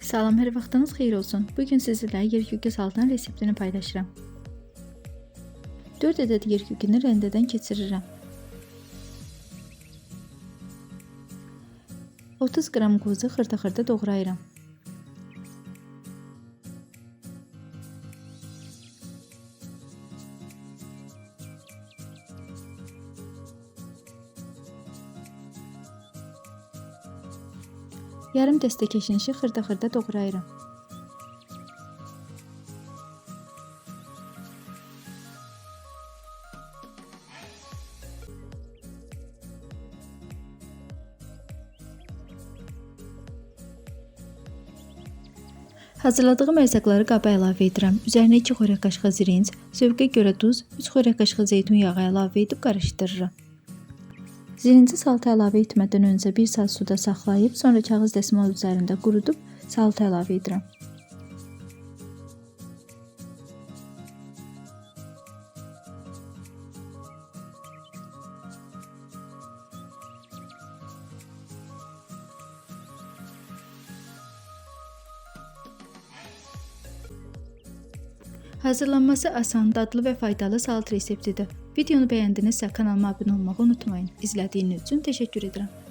Salam, hər vaxtınız xeyir olsun. Bugün sizinlə yer kökü salatının reseptini paylaşıram. 4 ədəd yer kökünü rəndədən keçirirəm. 30 qram qozu xırda-xırda doğrayıram. Yarım dəstə keşnişi xırda-xırda doğrayıram. Hazırladığım ərzaqları qaba əlavə edirəm. Üzərinə 2 xörək qaşığı zirinc, zövqə görə duz, 3 xörək qaşığı zeytun yağı əlavə edib qarışdırıram. Zirinci salata əlavə etmədən öncə 1 saat suda saxlayıb, sonra kağız dəsmal üzərində qurudub salata əlavə edirəm. Hazırlanması asan, dadlı və faydalı salat reseptidir. Videonu bəyəndinizsə kanalıma abunə olmağı unutmayın. İzlədiyiniz üçün təşəkkür edirəm.